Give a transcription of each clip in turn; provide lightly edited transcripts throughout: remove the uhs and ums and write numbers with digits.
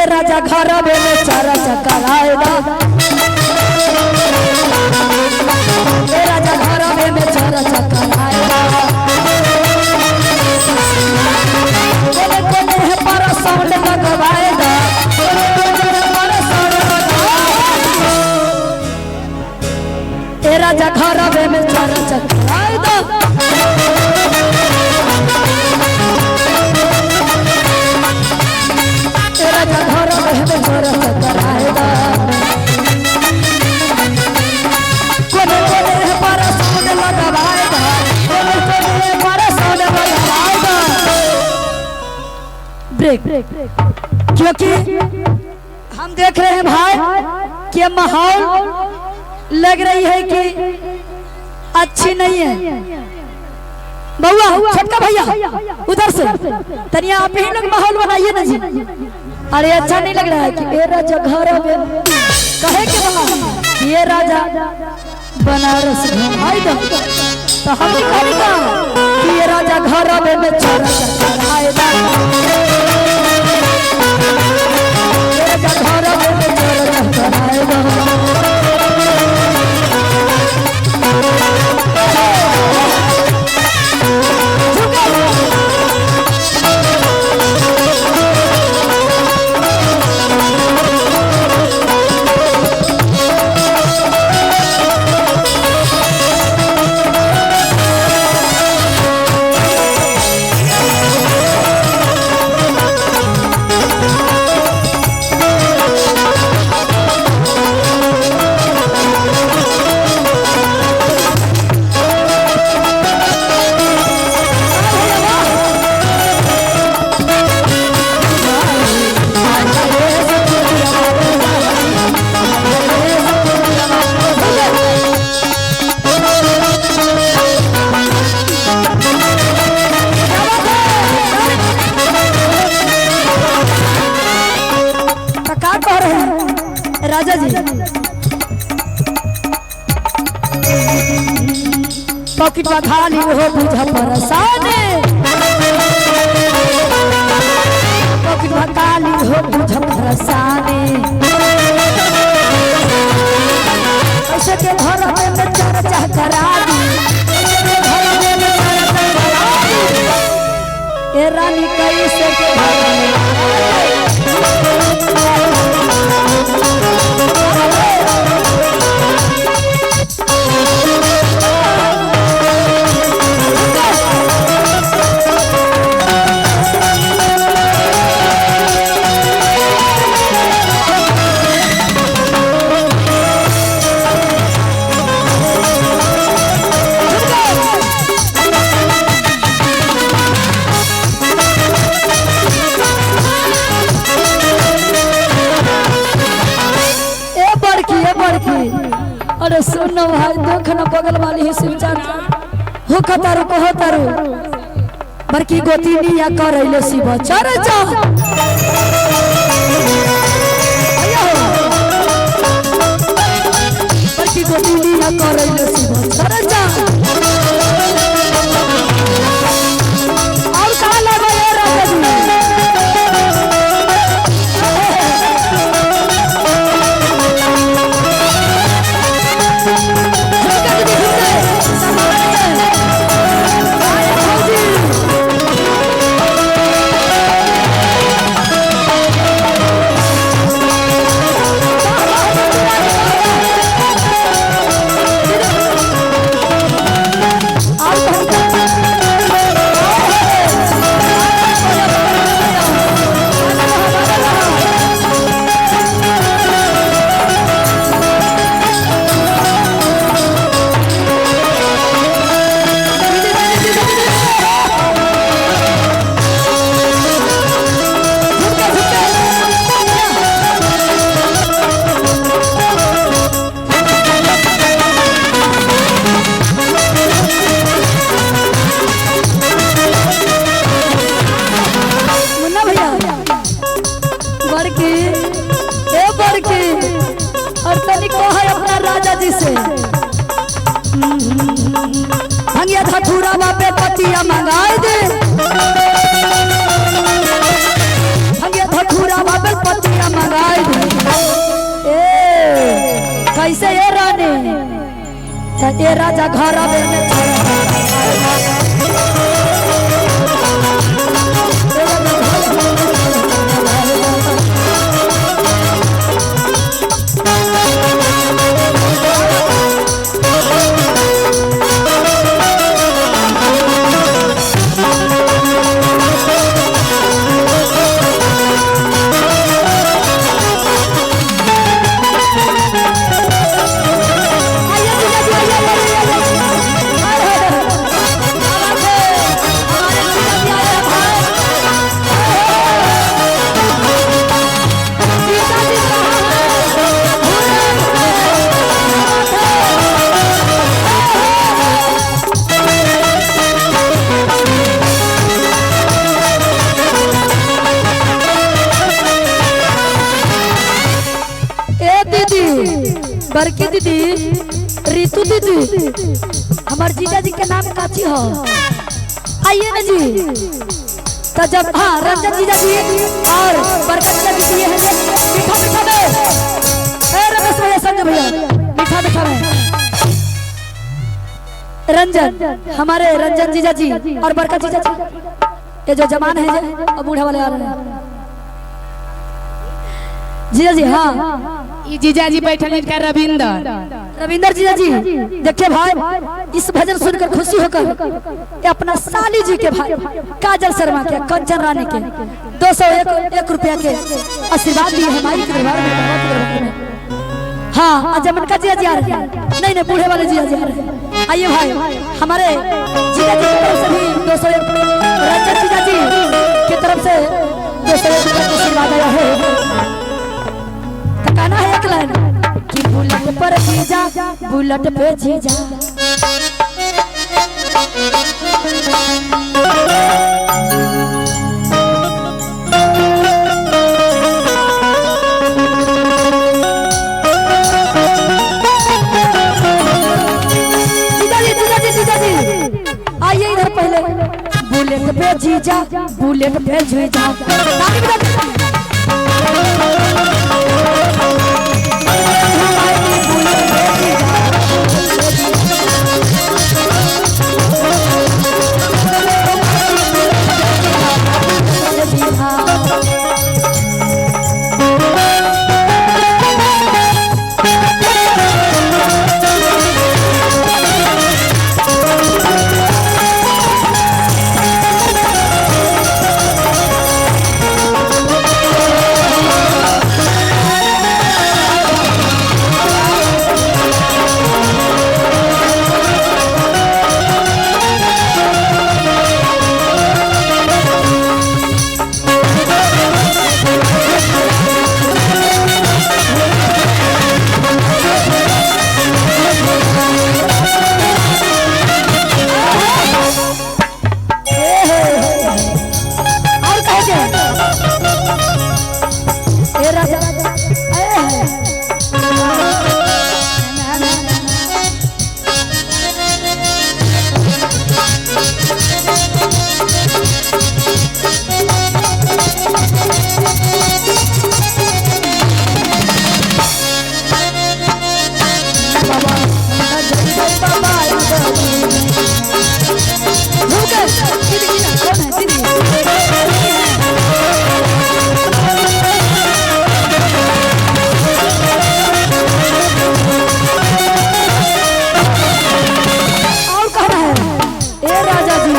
ये राजा घर में चारा चक्कर आएगा, ये राजा घर में चारा चक्कर आएगा। कोने कोने है पर साउंड लगवाएगा, कोने कोने है पर साउंड लगवाएगा। ये राजा घर में चारा चक्कर आएगा। राजा घर में चारा चक्कर आएगा। कोने कोने पर साउंड लगवाएगा, कोने कोने पर साउंड लगवाएगा। ब्रेक, क्योंकि हम देख रहे हैं भाई कि माहौल लग रही है कि अच्छी नहीं है। बउआ छोटका भैया उधर से तनिया आप ही लोग माहौल बनाइए ना जी। अरे अच्छा नहीं लग रहा है कि ये राजा घर में कहे के बा ये राजा बनारस घुमाई दो, तो हम कहे का कि ये राजा घर में चारा चक्कर आएगा, ये राजा घर में चारा चक्कर आएगा। राजा जी पॉकेट में खाली हो बुझा परेशान, पॉकेट में खाली हो बुझा परेशान। ऐसे के घर में चर्चा करा दी, ऐसे के घर में चर्चा करा दी। ए रानी कैसे के घर में अरे सुन भाई देख न बगल वाली ही सिंचान हो कतारू कहो तारू बड़की गोती निया करैले शिव चर्चा। बड़की गोती निया करैले शिव चर्चा। और कहाँ लगा ये राजा जी? और तनिक है अपना राजा जी से भंगिया धतूरा बापे पतिया मंगाए दे, भंगिया धतूरा बापे पतिया तो ए राजा घर में आइए जीजा जी, आइए, आइए, आइए, आइए। हमारे जीजा जी आए हैं भाई। जीजा जी कहाँ हैं? ए दीदी, बड़की दीदी, रितु दीदी, हमार जीजा जी के नाम काची हो? आइए ना जी। तो जब हाँ रंजन जीजा जी और बरकत जीजा जी ये हैं ये मीठा मीठा में। ए रमेश भैया, संजय भैया, मीठा मीठा में रंजन, हमारे रंजन जीजा जी और बरकत जीजा जी, ये जो जमान है ये और बूढ़ा वाले आ रहे हैं जीजा जी। हाँ ई जीजा जी बैठल इनका रविंदर, रविंदर जीजा जी। देखिए भाई, इस भजन सुनकर खुशी होकर ये अपना साली जी के भाई काजल शर्मा के, कंचन रानी के 201 रुपया के आशीर्वाद दिए हमारी के दरबार में, बाबा के दरबार में। हाँ अजमन का जीजा जी आ रहे हैं, नहीं नहीं बूढ़े वाले जीजा जी आ रहे हैं। आइए भाई, हमारे जीजा जी की तरफ से भी 201, रंजन जीजा जी की तरफ से 201 रुपया का आशीर्वाद आया है। तो कहना है एक लाइन कि बुलेट पर जीजा, बुलेट पे जीजा। जीजा जी, जीजा जी, जीजा जी आइए इधर पहले। बुलेट पे जीजा, बुलेट पे जीजा। ताली बजा दीजिए। और कहे के ए राजा, ए है। बाबा, जय बाबा, रुक, दीदी, कौन है दीदी? और कहना है ए राजा जी,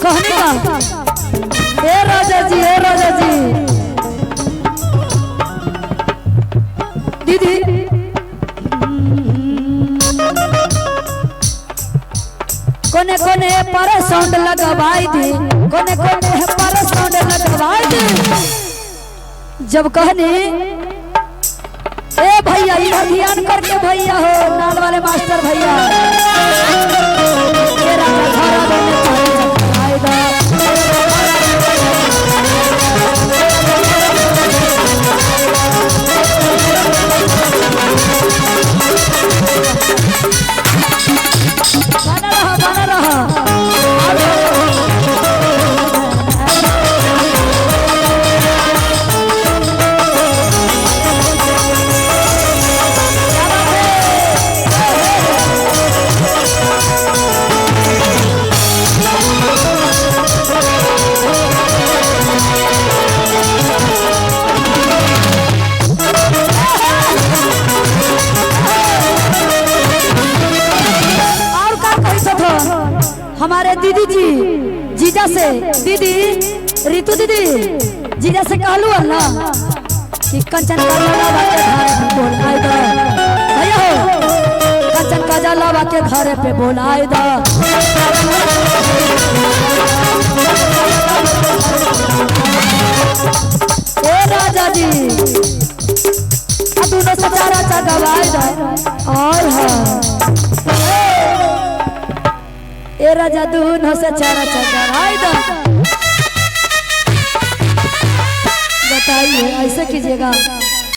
कहने का ए राजा जी, ए राजा जी, दीदी कोने कोने पर साउंड लगवाई दी, कोने कोने पर साउंड लगवाई दी। जब कहनी ए भैया इधर ध्यान करके भैया हो, नाल वाले मास्टर भैया, ए राजा घरा बने चाहे चकराए दा। हमारे दीदी जी जीजा से, दीदी रितु दीदी जीजा से कहलू ना कि कंचन का जलावा के घर पे बोलाए दो। भैया हो, कंचन का जलावा के घर पे बोलाए दो। ओ राजा जी दोनों सचा राजा गवाए दो। और हाँ ए राजा दोनों सचा राजा गवाए दो। बताइए ऐसे कीजिएगा।